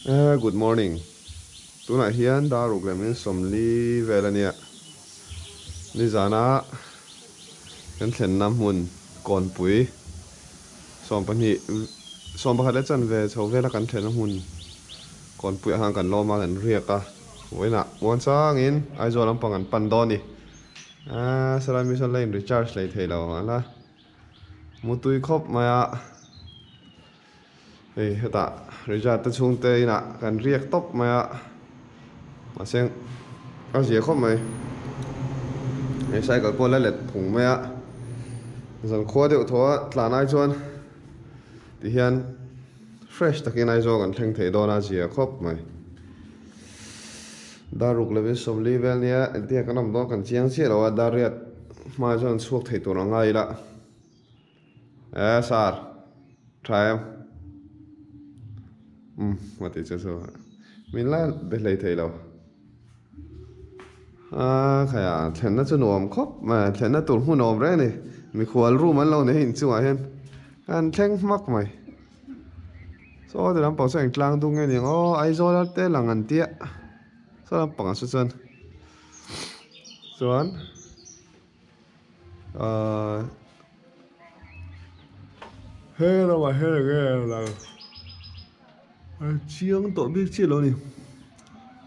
Good morning tunah hian dar ruk leh min 40 vel ania nizana kan thlenna hmun kawnpui 12 11 leh chanve chho vela kan thlenna hmun kawnpui ah khan kan lawm a kan riak a vawiinah muangchangin Aizawl lampang an pan dawn a ni salai mi sawn la in recharge hlei thei lo ang a mutui khawp mai a. Hei hetah Richard te chhungte inah kan riak tawp mai a, mahse a zia khawp mai. Hei cycle pawh la let phung mai a, zankhua deuh thaw a tlan ai chuan tihian fresh takin Aizawl kan thleng thei dawn a, a zia khawp mai. Dar ruk leh 40 vel nia engtiang kan awm dawn kan chiang chiah lo a, dar riat hma chuan chhuak thei tur ang ngai ila. Eh sir tha em umm a ti chu chu min la be hlei thei lo a khaia thlenna chu nuam khawp mai thlenna tur hmun a awm reng a ni mikhual room an lo nei hi inchungah hian an thleng hmak mai saw ti lampang saw eng tlang dung nge ni ang aw Aizawl a te lang an tia saw lampangah saw chuan chuan. Ahh he lamah hian eng nge a lang a chiang tawh bik chiah lo a ni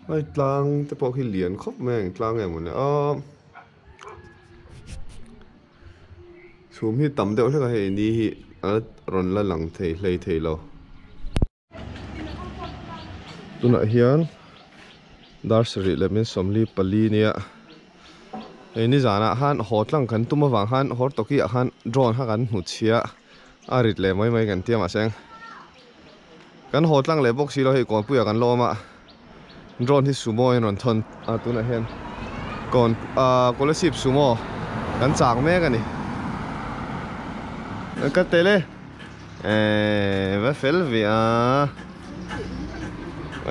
hei tlang te pawh khi lian khawp mai a eng tlang nge mawni aw chhum hi tam deuh hlek a hei ni hi a rawn la lang thei hlei thei lo. Tunah hian dar sarih leh min 44 nia hei nizanah khan haw tlang kan tum avang khan hawr tawki ah khan drone kha kan hmu chhia a rit leh mai mai kan tia mahse kan haw tlang leh bawk si lo hei kawnpui ah kan lawm a drone hi sumo in rawn thawn a tunah hian kawn ah Kolasib sumo kan chak mek a ni ka tel e. Eh, va fel ve a.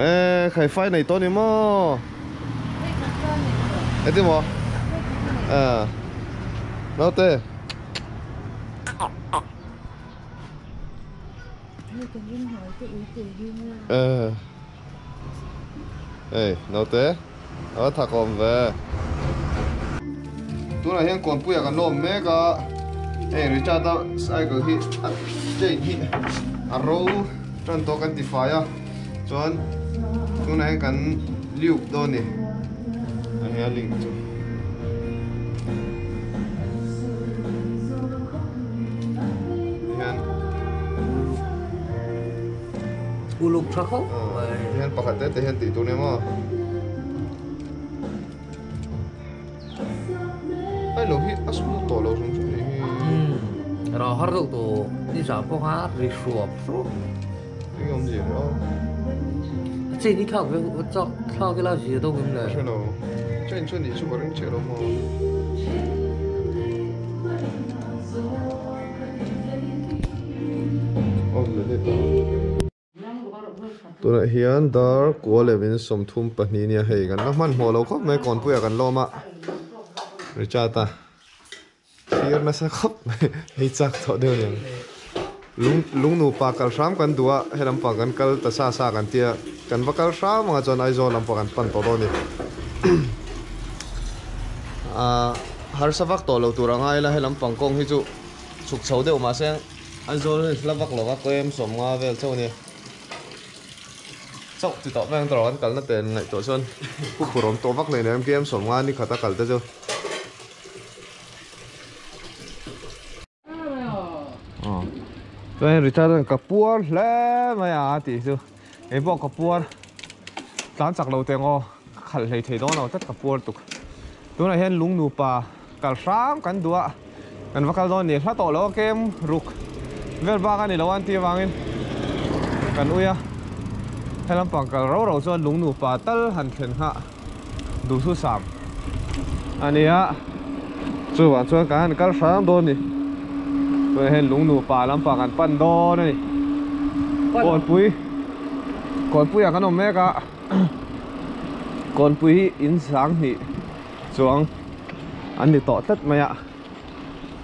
Eh, khai fai nei tawh ni maw? Eti maw? Ah. Naute. Eh. Hey, naute. A thak awm ve. Tunah hian kawnpuiah kan lawm mek a, hei Richard a cycle hi a chain hi a ro tan tawh kan ti fai a, chuan tunah hian kan lube dawn a ni, a hei a link chu. Hian Uluk tha khawp mai. Hian pakhat te te hian tih tur nia maw. Ai lo hi a smooth tawh lo hrim hrim nih hi. Ro har deuh tawh ni zah pawh kha ri hruap hruap. Eng awmzia hi aw. A chain hi thlak ve chak thlak ila zia deuh em le. Ka hre lo. Chain chu nih chu ka ring chiah lo maw. Tunah hian dar kua leh min 32 nia hei kan la hmanhmawh lo khawp mai kawnpuiah kan lawm a Richard a thlir nasa khawp mai hei chak tawh deuh aniang lung lung nupa kal hram kan duh a he lampang kan kal ta sa sa kan tia kan va kal hram anga chuan Aizawl lampang kan pan tawh dawn a ni ah harsa vak tawh lo tur a ngai la he lampang kawng hi chu chhuk chho deuh mahse Aizawl hi hla vak lova kem 50 vel chauh a ni. Chauh ti tawh mai ang tawrh kan kalna tel ngaihtuah chuan pu phur awm tawh vak nei nem kem 50 ni khat a kal te chu. Chuan Richard chuan ka puar hle mai a tih chu kei pawh ka puar tlan chak lo teng aw ka khalh hlei thei dawn lo tlat ka puar tuk. Tunah hian lung nupa kal hram kan duh a kan va kal dawn a ni hla tawh lo a kem ruk vel bak a ni lo a an tih avangin kan ui a he lampang kal rau rau chuan lung nupa tal han thlen nghah duhthusam a ni a chuvang chuan kan han kal hram dawn a ni tunah hian lung nupa lampang kan pan dawn a ni kawnpui kawnpuiah kan awm mek a kawnpui hi in 2000 chuang an ni tawh tlat mai a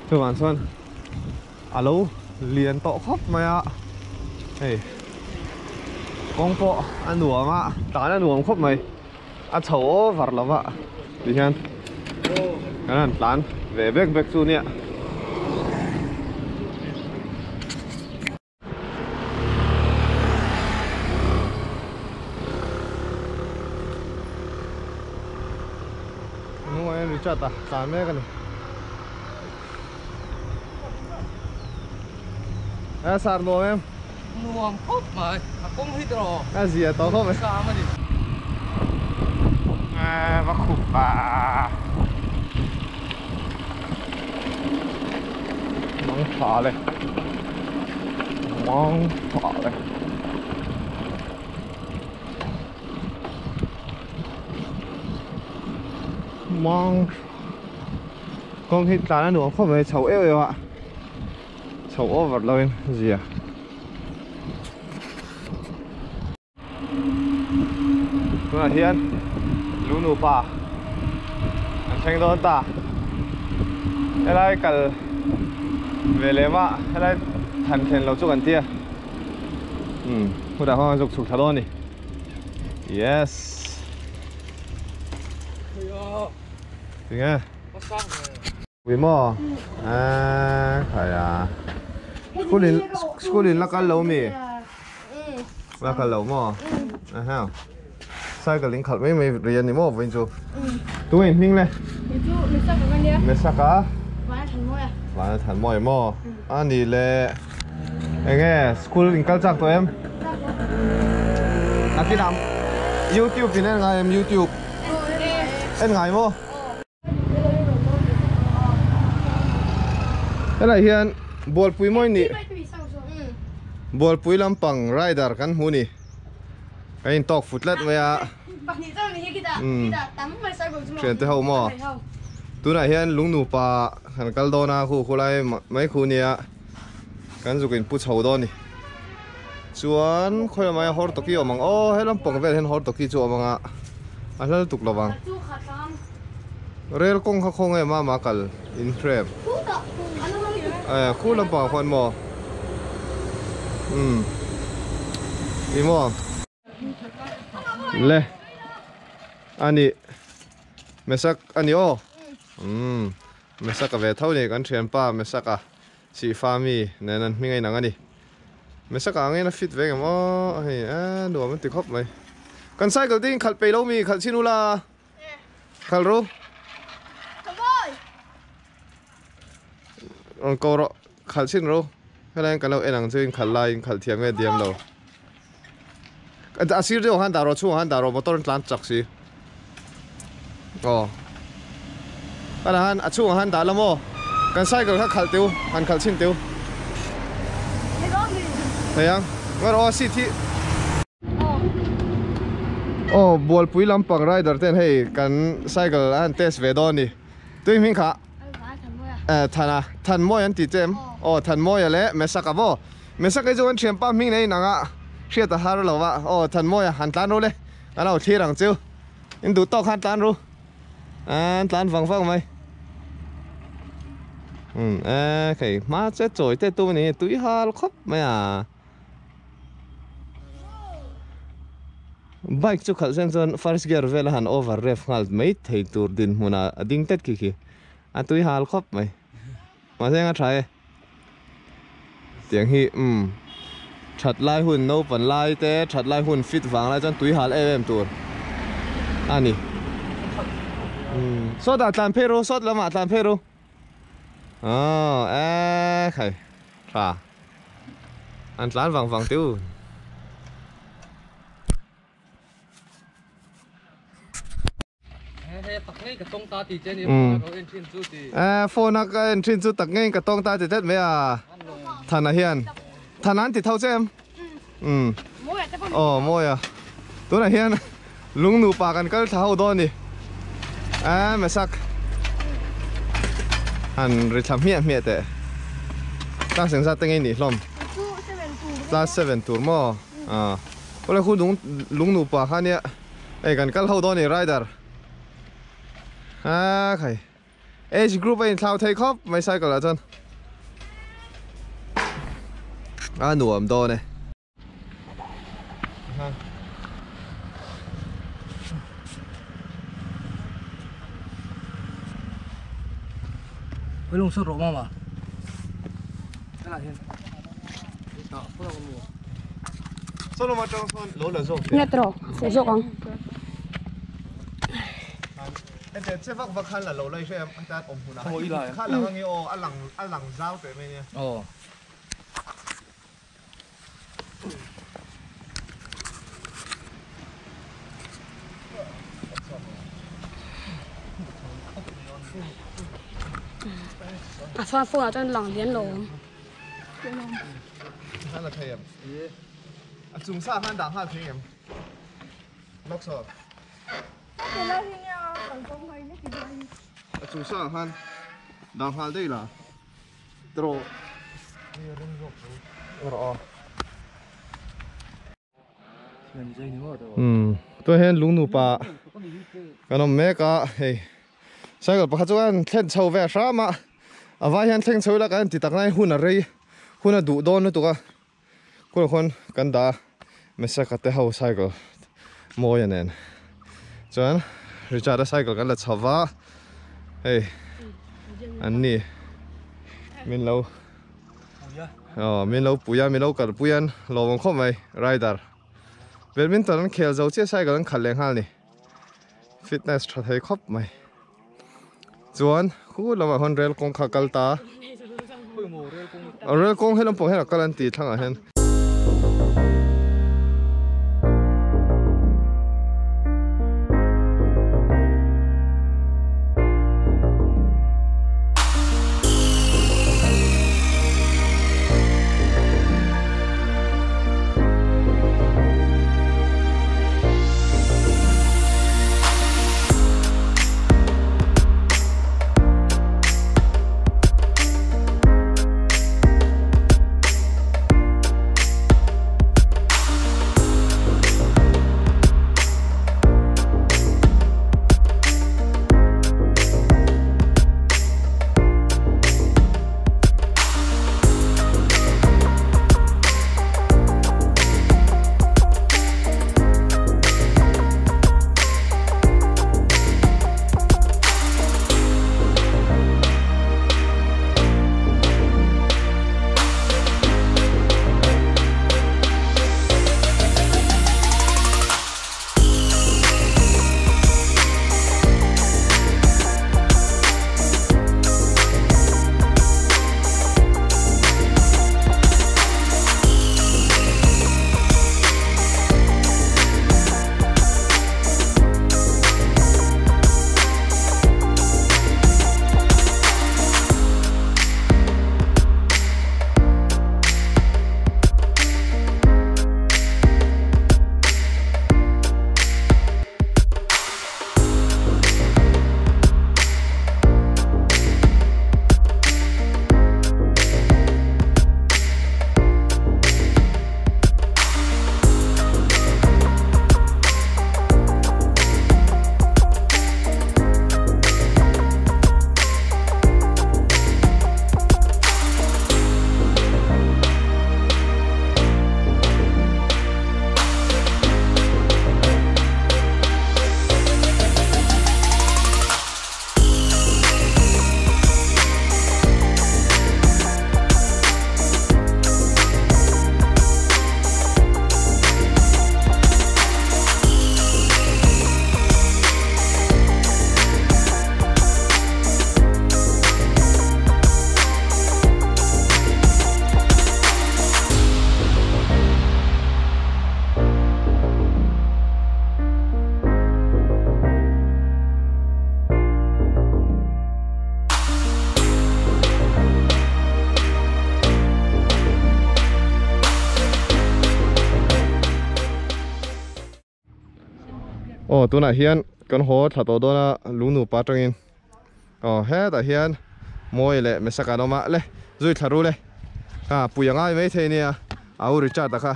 chuvang chuan a lo lian tawh khawp mai a hei. Kawng pawh a nuam a, tlan a nuam khawp mai. A chho over lo va ti hian kan han tlan ve bek bek chu nia. Hnungah hian Richard a tlan mek a ni. A sar nuam em? Nuam khawp mai, a kawng hi tawh. A zia tawh khawp mai. Sang a ni. Va khup a. Mang tha le. Mang tha le. Mang kawng hi tlan a nuam khawp mai chho eu eu a chho over lo in zia tunah hian lu nupa an thleng dawn ta helai kal ve lem a helai than thlen lo chu kan tia umm hutah khuan kan zuk chhuk thla dawn a ni yes. Tinge? Ui maw? Eee khai a. School in school in la kal lo mi? La kal lo maw? Aha. Cycle in khalh mai mai ri a ni maw vawiin chu? Tunge in hming le? Mesaka. Vana Thanmawi maw? A ni le. Enge school in kal chak tawh em? A kinah YouTube in en ngai em YouTube? En ngai maw? Helai hian Bualpui mawi nih Bualpui lampang rider kan hmu ni. Kan intawk fut tlat mai a. Thiante ho maw? Tunah hian lung nupa kan kal dawn a, khu khulai mai khu nia kan zuk in pu chho dawn ni. Chuan khawi mai hawr tawki awm ang aw he lampang vel hian hawr tawki chu awm ang a a hlal tuk lo vang. Rel kawng kha khaw nge mama kal in hrem khu lampang ah khuan maw umm ni maw. Le ani Mesak ani aw umm Mesak a ve tho ni kan thianpa Mesak a Sihfa mi nen an hming a inang a ni. Mesaka angin a fit ve ngem aw hei eh nuam an ti khawp mai. Kan cycle te in khalh peih lo mi khalh chin ula khalh ru. Rawn ko rawh khalh chin ru helai in kan lo en ang chu in khalh lai in khalh thiam nge diam lo. A sir deuh ah khan dah rawh chhungah khan dah rawh motor an tlan chak si. Aw. Kan ah khan a chhungah khan dah la maw? Kan cycle kha khalh teu, han khalh chhin teu. Thei ang. Ngaw rawh aw seat hi. Aw Bualpui lampang rider ten hei kan cycle a han test ve dawn a ni. Tui hming kha? Thana. Thanmawi an ti che em? Aw Thanmawia leh Mesaka maw? Mesak hi chu kan thianpa hming nei inang a hriat a har lo va, aw Thanmawia han tlan ru le, kan lo thlir ang chu, in duh tawk khan tlan ru, an tlan vang vang mai. Umm e khei hma che chawi te tum a ni tui hal khawp mai a. Bike chu khalh zen chuan first gear vel a han over rev nghal mai thei tur dinhmunah a ding tlat khi khi a tui hal khawp mai. Mahse eng a tha e. Tiang hi umm that lai hun naupan lai te that lai hun fit vang lai chuan tui hal em em tur a ni. Umm sawtah tlan phei ru sawt lamah tlan phei ru. Aw e khai tha an tlan vang vang teu. Phone a ka en thin chu tak ngei ka tawng ta ti tlat mai a Thana hian Thana an ti tho che em umm aw mawi a tunah hian lung nupa kan kal thla ho dawn a ni a Mesak han ri thla hmiah hmiah teh class engzat te ngei nih hlawm class seven tur maw ah awle khu lung nupa kha nia. Hei kan kal ho dawn a ni rider a khai age group a inthlau thei khawp mai cycle ah chuan a nuam dawn e. Lung sa ro mama. Cái này đó, không có mùa. Sao nó mà trong son lỗ là rộp. Nghe trò, phụ rộp không? Em sẽ vắt vắt khăn là lỗ đây cho em, anh ta ôm hùn nào. Khăn là ngang ô, ăn lẳng dao tới mấy nha. Ồ. À pha pha là trên lẳng liên lỗ. Khăn là thầy em. À chúng sa khăn đảng khăn thầy em. Lóc sọ. À chúng sa khăn đảng khăn đây là. Trò. Rồi. Tôi hiện lúng nụ bà. Cái nó mẹ cả, hey. Sai cái bà chú anh thèn sâu về sao mà. À vài hiện thèn sâu là cái anh chỉ tặng này hun ở đây, hun ở đủ đón nữa tụi cái. Cô con cái đá, mẹ sẽ cắt cái hậu sai cái, mồi anh em. Cho anh, Richard sai cái là chava, hey, anh nè, mình lâu, mình lâu puya, mình lâu cả puyan, lâu bằng không mày, rider. Badminton anh khel zo che sai cái anh khal leng hal ni, fitness tha thei khop mày. Chuan khu lama hon rail kong kha kal ta rail kong helam pawh hian a kal an ti thlangah hian. Oh, tunah hian kan haw thla tawh dawn a lungnu pa atangin oh hetah hian mawi leh mesaka an awm a le zui thla ru le a pui a ngai mai thei nia a u Richard a kha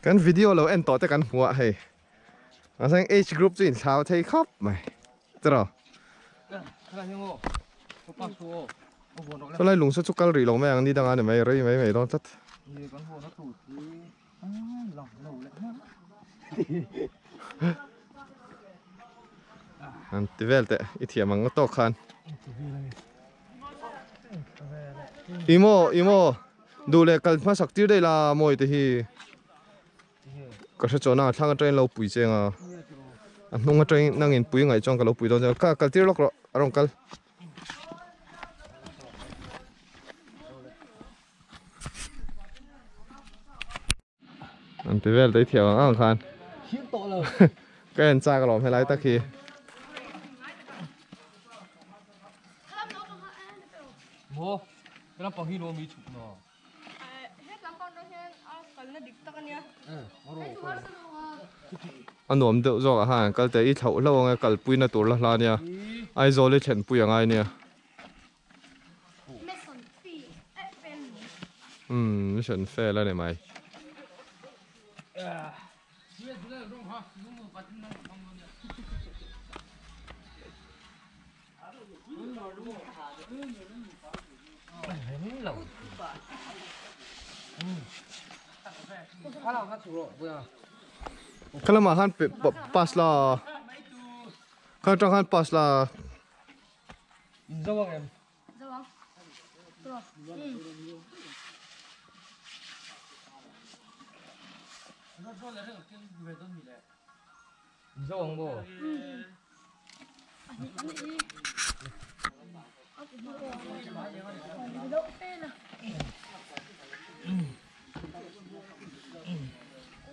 kan video lo en tawh te kan hmuh a hei a sang age group chu in thlau thei khawp mai cheraw chulai lung saw chu kal rih lo mai ang ni danga ni mai rei mai mai dawn tlat. An ti vel teh i thiam ang tawk khan. Imo imo duh leh kal hmasak tir daih la mawi te hi ka hre chuan a thlang atangin lo pui cheng a a hnung atangin nangin pui ngaih chuan ka lo pui dawn che ka kal tir lawk rawh a rawn kal. An ti vel tei thiam ang ang khan. Him tawh lo. Ka en chak alawm helai tak hi. Maw, he lampang hi nuam i chhuk na. He lampang atang hian a kalna dik tak ania. A nuam deuh zawk ah khan kal teh i thlauh hlauh ang e kalpuina tur la hla ania. Aizawl i thlenpui a ngai nia. Umm mission fail a ni mai. Kha lamah khan pass la kha atang khan pass la. In zo ang em? Zo ang. Tawh. In zo ang maw?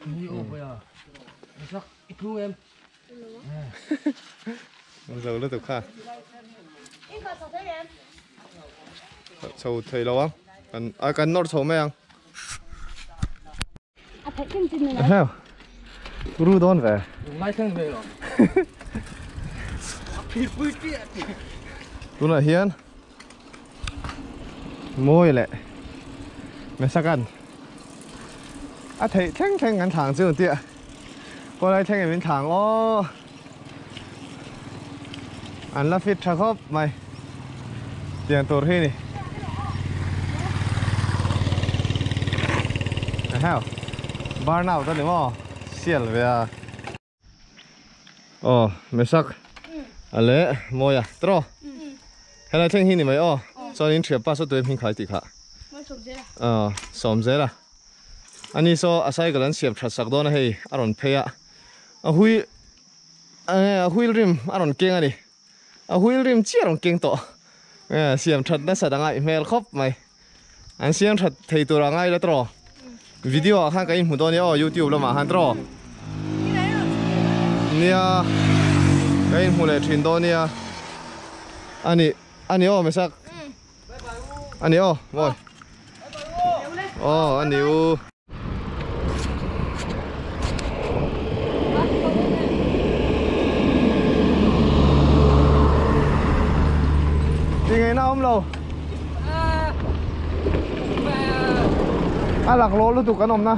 Ni aw pawh a. Sak i tlu em? Zo lutuk kha. Chho thei lo ang. Kan a kan nawr chho mai ang. A theih chin chin ni mai. Heo. Ru dawn ve. Ngai thleng ve lo. Tunah hian mawi leh Mesakan a theih thleng thleng kan thlang chu tia kawlai thleng in min thlang aw an la fit tha khawp mai tiang tur hi ni heo burn out a ni maw sial ve a. Aw Mesak a leh mawi a tawh helai thleng hi ni mai aw chuan in thian pa saw tuai hming khai tih kha aw sawm zel a ani saw a cycle an siam that sak dawn a hei a rawn phei a a hui a wheel rim a rawn keng a ni a wheel rim chiah a rawn keng tawh siam that nasa dang a i hmel khawp mai an siam that thei tur a ngai la tawh video ah khan ka inhmu dawn nia aw youtube lamah khan tawh nia ka inhmu leh thin dawn nia ani ani aw mesak ani aw mawi aw ani u. Ti ngày nào không lâu a lạc lỗ luôn tụi cái nồng na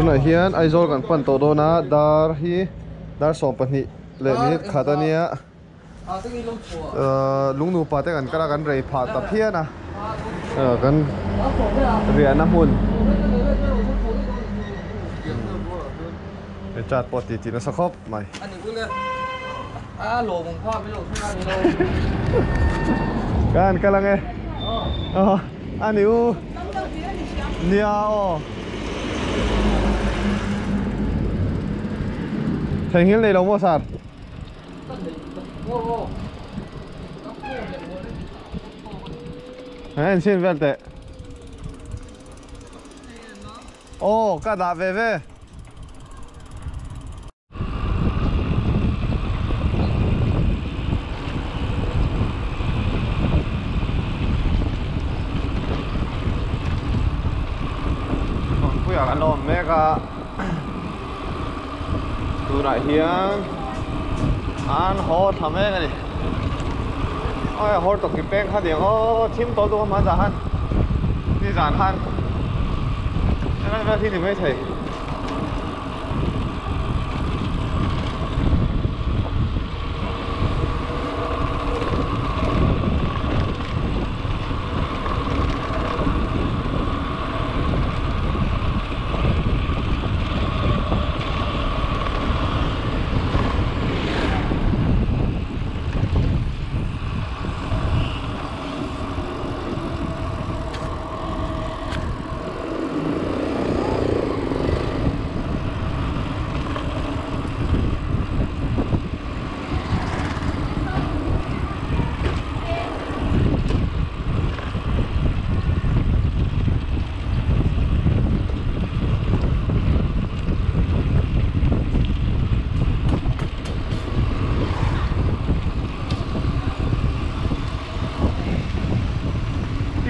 Tunah hian Aizawl kan pan tawh dawn a, dar hi dar 12 leh minute khat a nia. Lung nupa te kan kal a, kan rei phah ta phian a, kan riahna hmun chat pawh ti ti nasa khawp mai. Kan kal ang e. A ni u. Nia aw. Theihnghilh nei lo maw sir? En chin vel teh. Aw ka dah ve ve. Puia kan lo awm mek a tunah hian an haw thla mek a ni awi hawr tawk ki peng kha diang aw thim tawh duh a hman zah han nizan han helai vel hi ni maithei.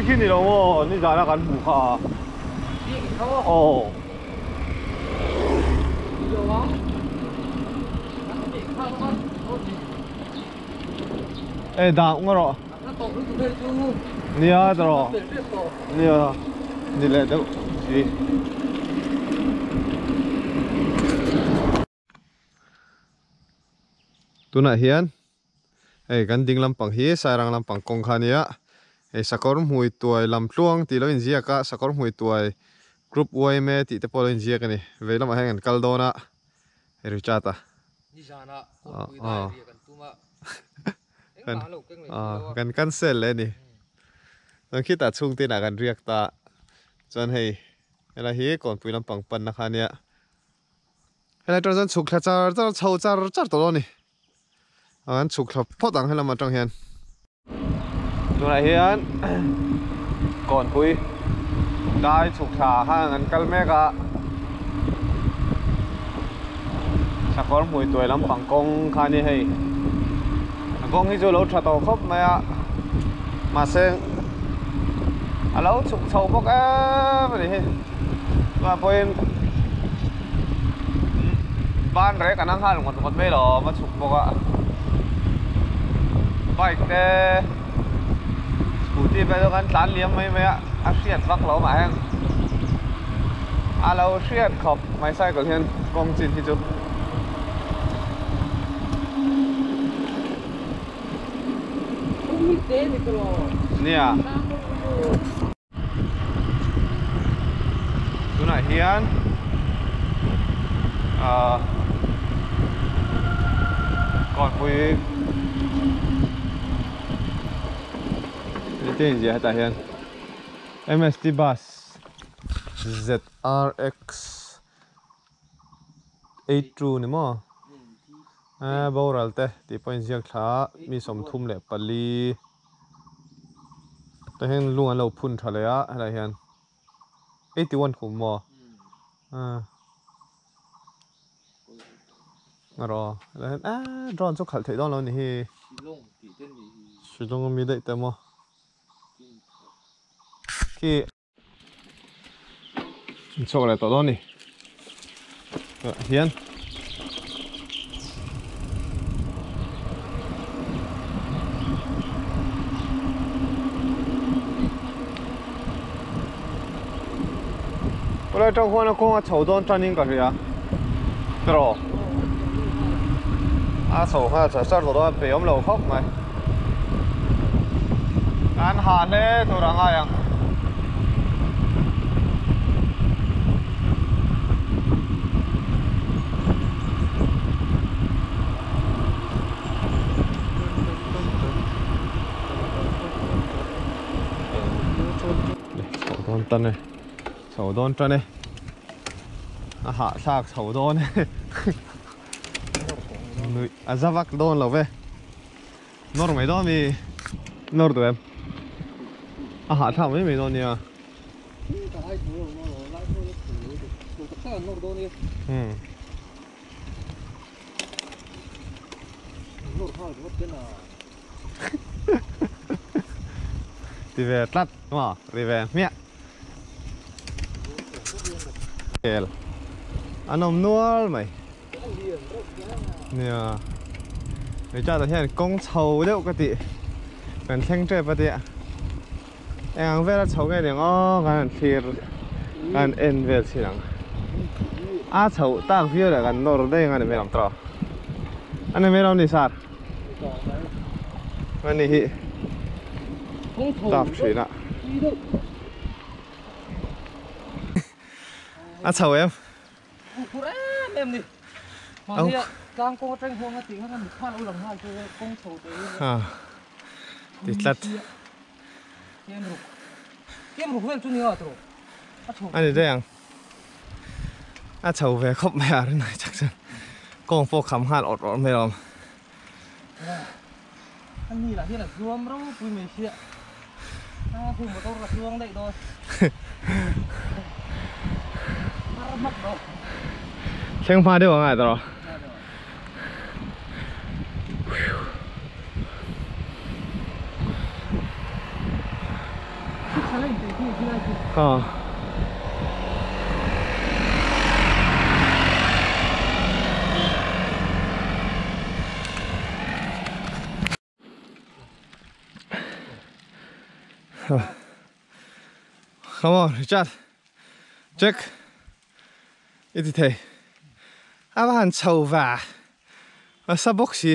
Khi ni lo maw ni zana kan hmuh kha aw e dah nga rawh nia tawh nia ni leh deuh si. Tunah hian hei kan ding lampang hi Sairang lampang kawng kha a nia, hei sakawr hmui tuai lam tluang tih lo inziak a, sakawr hmui tuai group yma tih te pawh lo inziak a ni, vei lamah hian kan kal dawn a, hei Richard a. Kan cancel leh a ni, chuan khitah chhungte inah kan riak ta, chuan hei helai hi kawnpui lampang panna kha a nia. Helai atang chuan chhuk thla char char chho char char tawh dawn a ni. An chhuk thla phawt ang helam atang hian. Tunah hian kawnpui dai chhuk thla khan an kal mek a. Sakawr hmui tuai lampang kawng kha a ni hei. A kawng hi chu a lo tha tawh khawp mai a. Mahse a lo chhuk chho bawk em a ni hi. Tunah pawhin ban rek an ang nghal ngawt ngawt mai lo a chhuk bawk a bike te scooty vel chu an tlan liam mai mai a a hriat vak lo mah heng a lo hriat khawp mai cycle hian kawng chin hi chu. Nia. Tunah hian ahh kawnpui te inziah hetah hian M_S_T bus Z_R_X 82 ni maw eh boral te tih pawh a inziak thla a mi 34. Tah hian lung an lo phun tha leh a helai hian 81 kum maw erawh helai hian eee drone chu khalh theih dawn lo a ni hi Shillong ami daih te maw khi. Chhuak leh tawh dawn a ni tah hian Khulai tang khuan a kawng a chho dawn tanin ka hria tiraw a chho nghal char char tawh dawn a pe awm lo khawp mai kan ha hle tur a ngai ang. Chho dawn tan e chho dawn tan e a hahthlak chho dawn e nuih a za vak dawn lo ve nawr mai dawn mi nawr duh em a hahthlak mai mai dawn nia Ti ve tlat maw ri ve hmiah kel an awm nual mai nia Richard ah hian kawng chho deuh ka tih kan thleng tep a tia eng ang vel a chho nge niang aw kan han thlir kan en vel chin ang a chho tak viau leh kan nawr daih ang a ni mai lo tawh a ni mai lo ni sir a ni hi tap thin a a chho em ti tlat a ni daih ang a chho ve khawp mai a rinai chak chuan kawng pawh kham nghal awrh awrh mai a awm. Thleng hma deuh ang a tawh. Come on, Richard. Check. I ti thei. A va han chho va. A sa bawk si.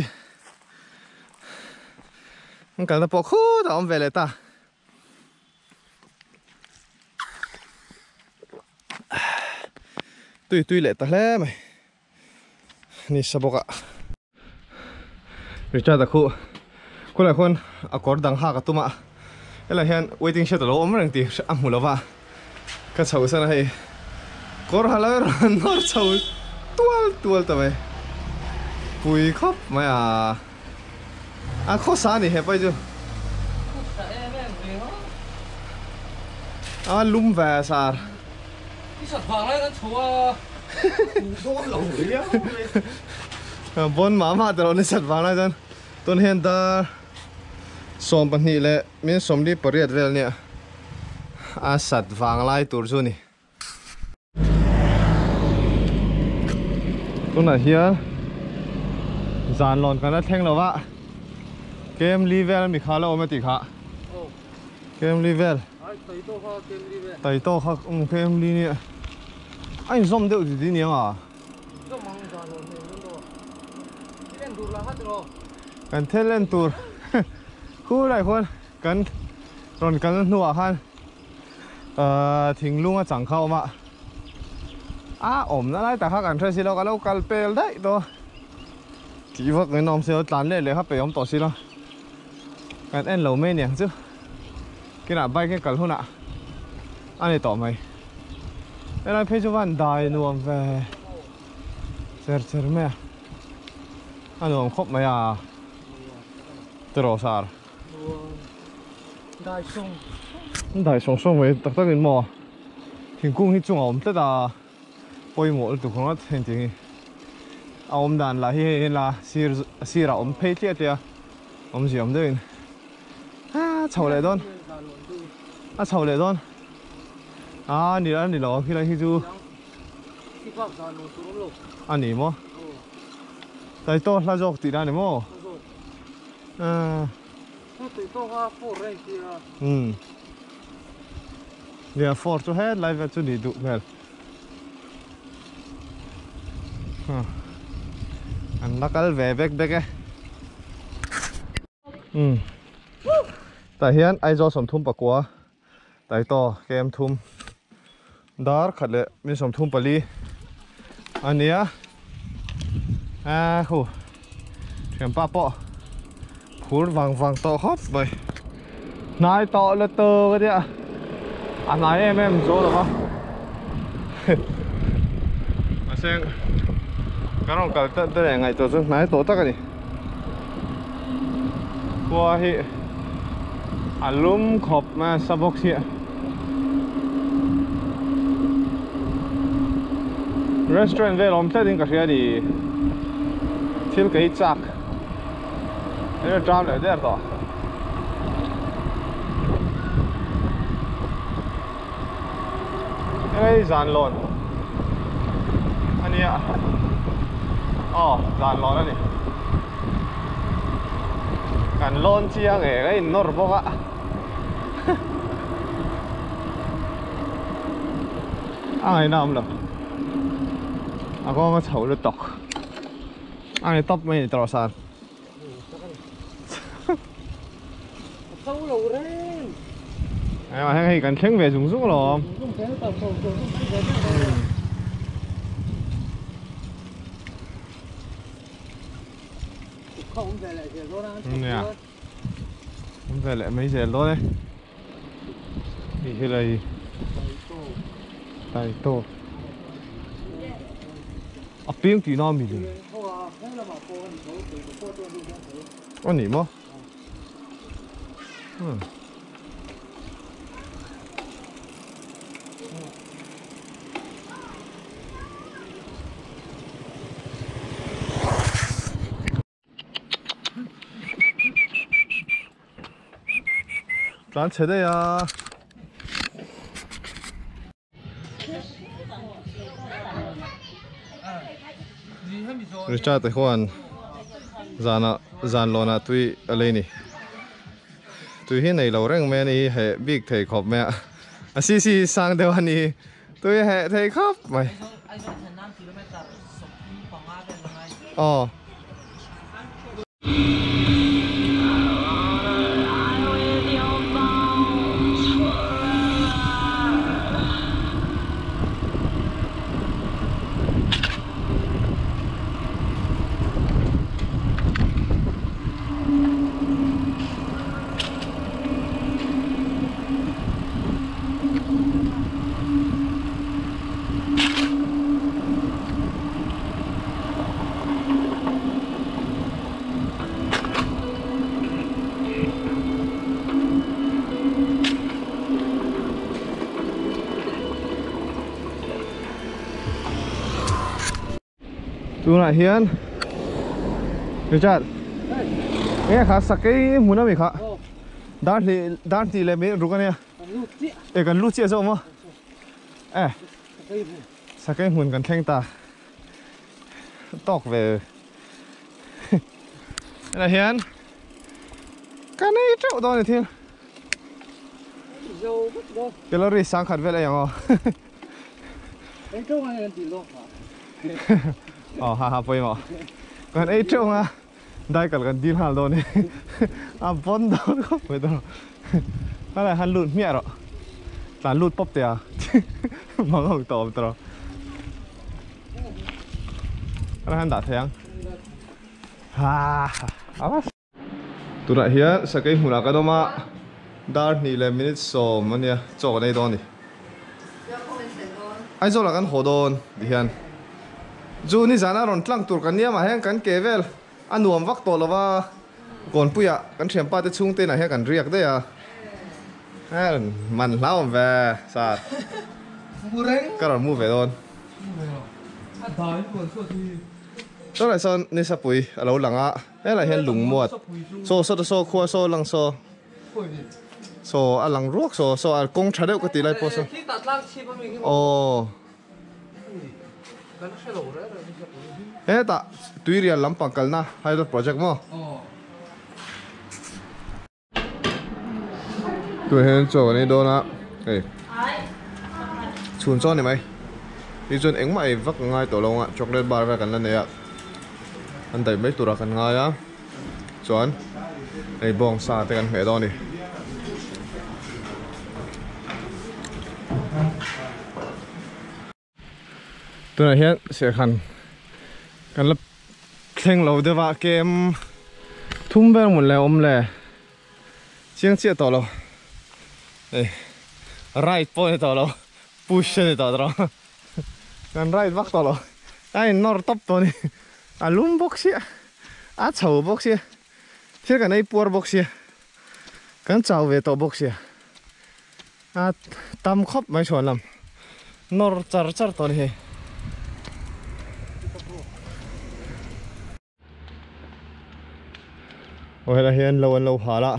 An kalna pawh khut a awm ve leh ta. Tui tui leh ta hle mai. Ni sa bawk a. Richard a khu khulai khuan a kawr dang hak a tum a helai hian waiting shed a lo awm reng tih a hmu lova ka chho san a hei kawr ha lo erawh an nawr chho tual tual ta mai pui khawp mai a a khawsa a ni hepa hi chu a lum ve sar. Bawn mah mah te lo ni sat vang lai chuan tun hian dar 12 leh min 48 vel nia a sat vang lai tur chu ni. Tunah hian zan lawn kan la thleng lo va kem li vel mi kha la awm a tih kha kem li vel tai tawk kha kem li nia a inzawm deuh didi niang a. Kan thil en tur khulai khuan kan rawn kalna hnuah khan thinglung a chang kha a awm a a awmna lai tak kha kan hre si lo ka lo kal pel daih tawh tih vak in awm si lo tlan leh leh kha pe awm tawh si lo kan en lo mai aniang chu kinah bike in kal hunah a ni tawh mai helai phei chu van dai nuam ve cher cher mai a a nuam khawp mai a tiraw sar dai sawng sawng mai tak tak in maw thingkung hi chungah a awm tlat a pawimawh lutuk ringawt heng tih hi a awm dan lah hi hei la sir sirah a awm phei tliah tliah a awmzia awm deuhin a chho leh dawn a chho leh dawn a ni a ni lo a khilai hi chu a ni maw taitaw hla zawk tih na a ni maw Nia four chu helai vel chu nih duh hmel. An la kal ve vek vek e. Tah hian Aizawl 34 Taitaw kem thum dar khat leh min 34 a nia. A khu thianpa pawh phur vang vang tawh khawp mai. Hnai tawh la tawk a nia. A hnai em em zo lo va. Mahse kan rawn kal tan te leh ngaihtuah chu hnai tawh tak a ni. Khua hi a lum khawp mai a sa bawk hi. Restaurant vel awm tlat in ka hria a ni. Thil ka hi chak. Eng ṭam leh der tawh. Hei zan lawn a nia. Aw zan lawn a ni. Kan lawn chiang e ka in nawr bawk a. A ngaihna awm lo. A kawng a chho lutuk. A ni tawp mai a ni tawh san. Hei hei kan thleng ve zung zung alawm. Nia. Awm ve leh mai zel dawn e. Hei helai Taitaw. A peng tih na mi le. A ni maw? Tlan chhe daih a. Richard te khuan zanah zan lawnah tui a lei ni. Tui hi nei lo reng mai a ni hi heh bik thei khawp mai a. A si si sang deuh a ni tui heh thei khawp mai. Aw. Tunah hian Richard Enge kha sakei hmun ami kha Dar hnih dar hnih leh mai ruk ania E kan lut chiah zawk maw E Sakei hmun kan thleng ta Tawk ve Hetah hian ka nei teuh dawn a ni thil Calorie sangkhat vel ei ang aw Aw ha ha pawimawh Kan ei teuh ang a dai kal kan dil nghal dawn e A bawn dawn khawp mai dawn Helai han lut hmiah rawh Tlan lut pawp teh a Mang ang tawh awm tawh Helai han dah thei ang Tunah hian sakei hmunah kan awm a, dar hnih leh minute 10 a nia, chaw kan ei dawn a ni. Aizawlah kan haw dawn ti hian chu nizana rawn tlang tur kan nia mah hian kan ke vel a nuam vak tawh lo va, Kawnpuiah kan thianpa te chhungte inah hian kan riak daih a, man hlauhawm ve sir, ka rawn mu ve dawn. Tunah sawn Nisapui a lo lang a, helaiah hian lungmuat saw saw ta saw khua saw lang saw saw a lang ruak saw saw a kawng tha deuh ka tih lai pawh saw aw hetah tuirial lampang kalna hydro project maw. Tunah hian chaw kan ei dawn a hei chhun chaw a ni mai. Ti chuan engmah ei vak a ngai tawh lo ang a chocolate bar vel kan la nei a an daih mai turah kan ngai a chuan hei bawng sa te kan hmeh dawn a ni. Tunah hian serhkhan kan la thleng lo deuh a kem thum vel hmun leh awm le chiang chiah tawh lo hei ride pawh a ni tawh lo push a ni tawh tawh kan ride vak tawh lo a in nawr tawp tawh a ni a lum bawk sia a chho bawk sia thil kan ei puar bawk sia kan chau ve tawh bawk sia. A tam khawp mai chhuan lam nawr char char tawh a ni hei. Aw helai hian lo an lo hal a,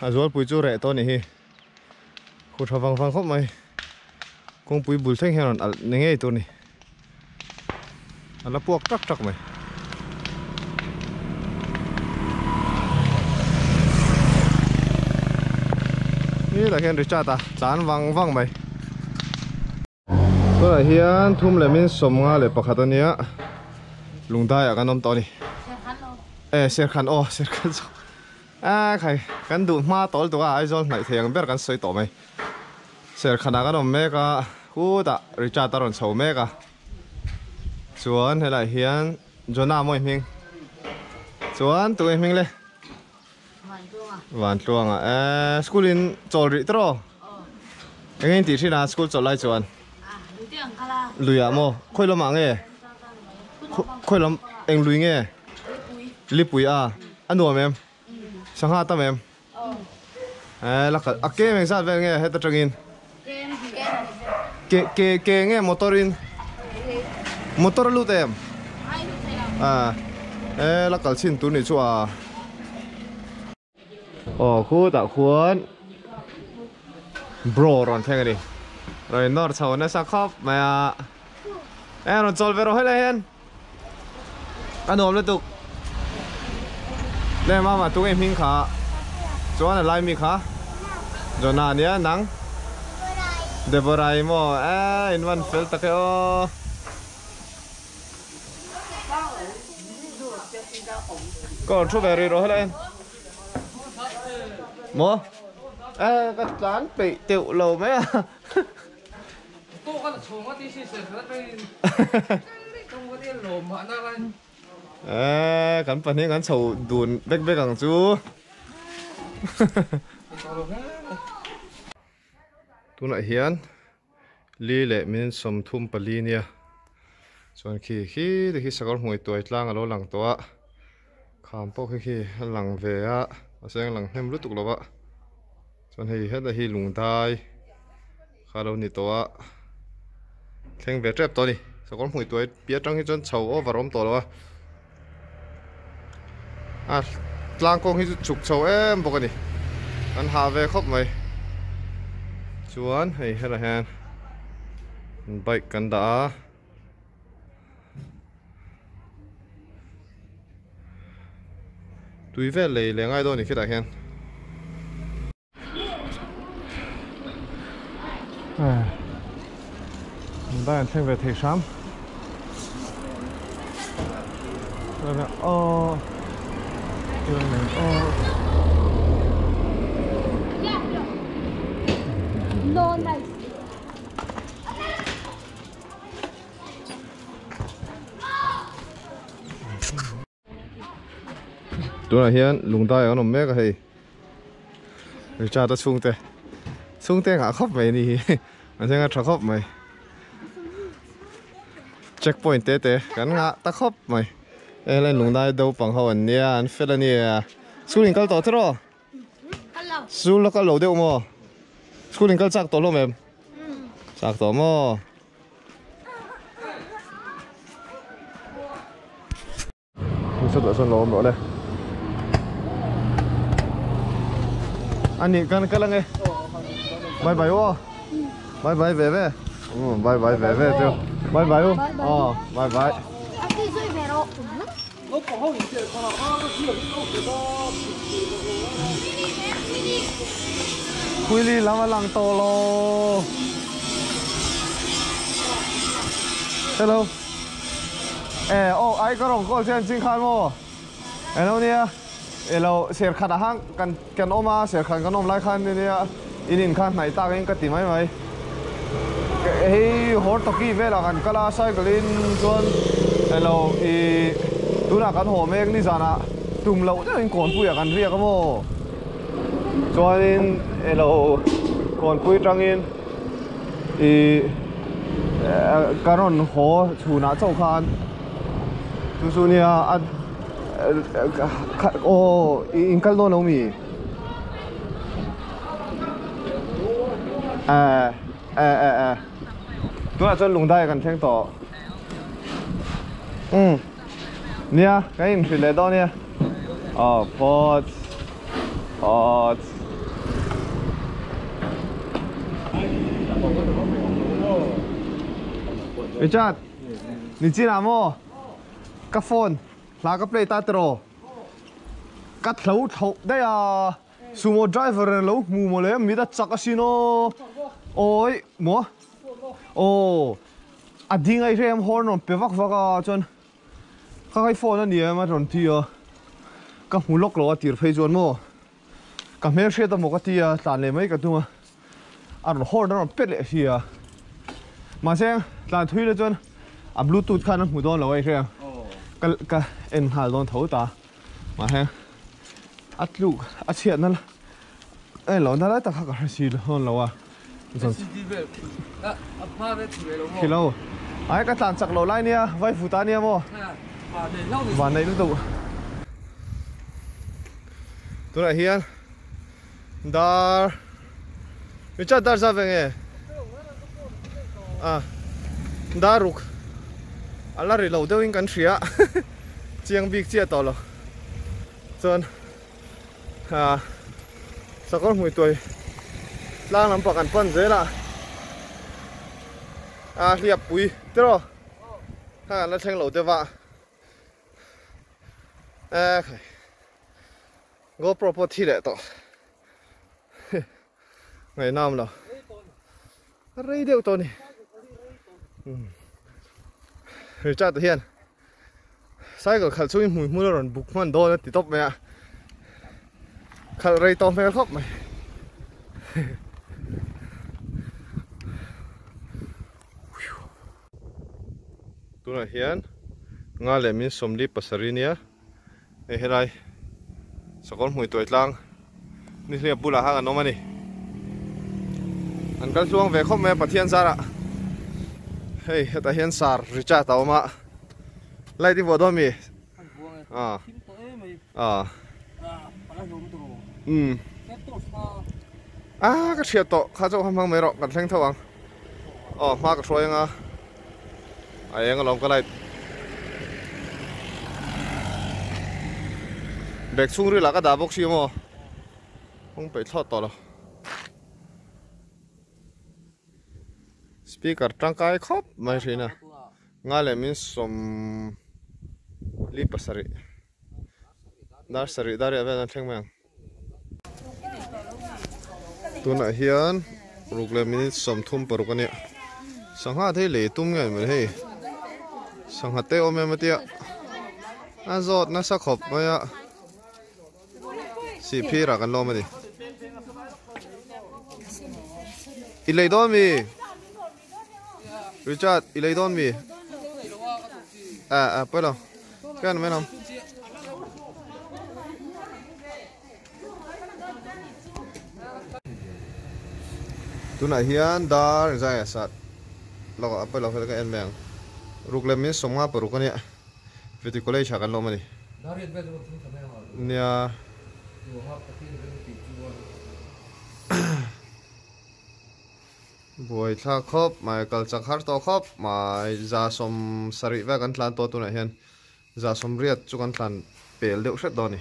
a zualpui chu reh tawh a ni hi. Khu tha vang vang khawp mai. Kawngpui bul thleng hian rawn alh ni ngei tur a ni. A la puak tak tak mai. Helai hian Richard a tlan vang vang mai. Tunah hian thum leh min 51 a nia. Lungdaiah kan awm tawh a ni. E Serkhan aw Serkhan zawk. A khai kan duh hma tawl tuk a Aizawl hnaih thei ang ber kan sawi tawh mai. Serkhanah kan awm mek a, khutah Richard a rawn chho mek a. Chuan helaiah hian Jonah mawi hming. Chuan tunge hming le? Vantluanga. Eh, school in chawl rih tawh? Eng nge in tih thin a school chawlh lai chuan? Luiah maw? Khawi lamah nge? Khawi lam eng lui nge? Lipui a. A nuam em? Sangha tam em? Eh la kal a ke eng zat vel nge heta tangin ke ke ke nge motor in motor a lut em a eh la kal chin tur ni chu a aw khutah khuan bro rawn thleng a ni rawn in nawr chho nasa khawp mai a eh rawn chawl ve rawh helai hian. A nuam lutuk Le mama tunge hming kha chuan a lai mi kha Jonah ania nang Deborah i maw eh in van fel tak e aw. Ka rawn thu ve rih rawh helai maw eh ka tlan peih teuh lo mai a. Eee kan pahnih kan chho dun bek bek ang chu. Tunah hian li leh min 34 nia chuan khi khi te khi sakawr hmui tuai tlang a lo lang tawh a kham pawh khi khi a lang ve a mahse a lang hnem lutuk lo va chuan hei heta hi lungdai. Kha lo ni tawh a, thleng ve tep tawh a ni. Sakawr hmui tuai piah atang hi chuan chho over a awm tawh lo a. A tlang kawng hi chu chhuk chho em bawk a ni. An hah ve khawp mai. Chuan hei helai hian bike kan dah a. Tui vel lei leh ngai dawn a ni khitah hian. Dai an thleng ve thei hram. Aw. No nice. Tunah hian lungdai an awm mek a hei Richard a chhungte chhungte ngah khawp mai a ni hi an thleng a tha khawp mai check point te te kan ngah ta khawp mai helai lungdai naupang ho an nia an fel a nia school in kal tawh tiraw school a kal lo deuh maw school in kal chak tawh hlawm em chak tawh maw. Sawtah sawn lo awm rawh le. Ani kan kal ange. Bye bye aw. Bye bye ve ve. Bye bye ve ve chu. Bye bye u. Aw bye bye. Khuili lam a lang tawh lo. Hello. Eh oh ai ka rawn call chian ching khan maw? Elo nia elo serkhat ah khan kan kan awm a serkhat kan awm lai khan nia in in kha hnaih tak in ka ti mai mai. Hei hawr tawki velah kan kal a cycle in chuan elo ih tunah kan haw mek nizanah tum loh deuh in kawnpuiah kan riak a maw? Chuanin elo kawnpui tangin ih ka rawn haw chhunah chauh khan chu chu nia a aw ih in kal dawn lo mi eh eh eh eh tunah chuan lungdai kan thleng tawh umm nia kan inhrilh leh dawn nia aw phawt. Richard, ni chin ah maw? Ka phone hla ka play ta tiraw? Ka thlo thloh daih a, sumo driver in a lo hmu maw le, mit a chak asin aw. Awi maw? Aw, a ding a i hrem horn rawn pe vak vak a chuan Ka kai phone a ni em a rawn ti a, ka hmu lawk lo a tir phei chuan maw ka hmel hriat a maw ka ti a tlan leh mai ka tum a, a rawn horn a rawn pet leh si a, mahse tlan thui na chuan a bluetooth khan a hmu dawn lo a i hria ka ka en nghal dawn tho ta mahse a tluk a chhiat na en lo na lai tak kha ka hre si dawn lo a. Khilo ai ka tlan chak lo lai nia vai vut a nia maw van neih lutuk tunah hian dar Richard dar zat ve nge a dar ruk a la ri lo deuhin kan hria chiang bik chiah tawh lo chuan. Ah sakawr hmui tuai tlang lampang kan pan zel a ah hliap pui tiraw kha kan la thleng lo deuh a eh khai GoPro pawh thi leh tawh ngaihnam lo rei deuh tawh a ni Richard hian. Cycle khalh chungin hmui hmun a rawn buk hman dawn a ti tawp mai a, khalh rei tawh hmel khawp mai. Tunah hian nga leh min sawmli pasarih nia hei helai sakawr hmui tuai tlang nihliap bulah khan an awm a ni. An kal hluang ve khawp mai a Pathian zarah hei hetah hian sar Richard a awm a light i vuah dawn mi ah ah um ah ka hriat tawh kha chu kha hmang mai rawh kan thleng tho ang aw hma ka hruai anga a eng alawm ka light bag chhung ril ah ka dah bawk si maw hung peih thlawt tawh lo speaker tangkai khawp mai thin a nga leh min sawm li pasarih dar sarih dar riah vel an thleng mai ang. Tunah hian ruk leh minute 36 a nia sangha te hi lei tum nge mai hei sangha te awm em a tia a zawt nasa khawp mai a sihphir ah kan lawm a ni i lei dawn mi Richard i lei dawn mi a a pawi lo. Kan mai lo. Tunah hian dar zai a sat lawk a pawi lo ka en mai ang. Ruk leh min 56 a nia. Vety college ah kan lawm a ni. Nia. Buai thlak khawp mai, kal chak har tawh khawp mai, 70 vel kan tlan tawh tunah hian 80 chu kan tlan pel deuh hret dawn a ni.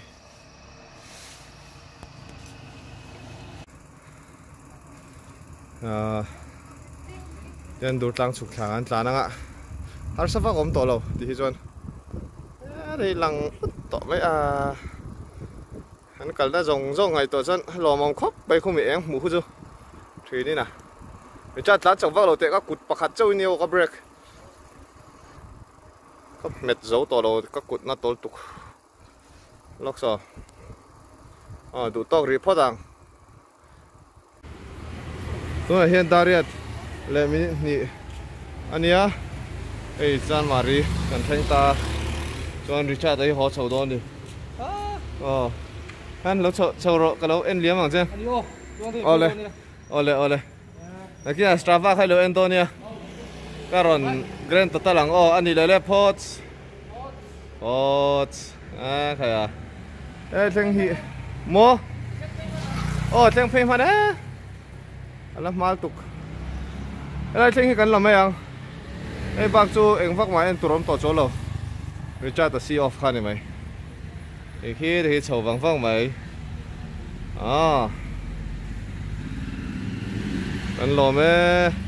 Ahh tian dur tlang chhuk thlang an tlan anga harsa vak awm tawh lo ti hi chuan rei lang ut tawh mai a. An kalna zawng zawng ngaihtuah chuan lawmawm khawp mai khumi eng hmuh khu chu thin in a Richard tlan chak vak lo teh ka kut pakhat chauh in nia aw ka break. Ka hmet zo tawh lo ka kut na tawl tuk lawk saw aw duh tawk rih phawt ang. Tunah hian Dariat leh minute hnih a nia hei Chanmari kan thleng ta chuan Richard a hi haw chho dawn a ni aw khan lo chho chho rawh ka lo en liam ang che awle awle awle. Nakinah Strava kha i lo en dawn nia. Ka rawn grand total ang aw a nih leh leh phawts. Phawts. A khai a. E thleng hi maw? Aw thleng phei hman e. A la hmal tuk. Helai thleng hi kan la mai ang. Hei bak chu eng vak mah en tur awm tawh chuang lo. Richard a see off kha ni mai. Hei khi te hi chho vang vang mai ah kan lawm e.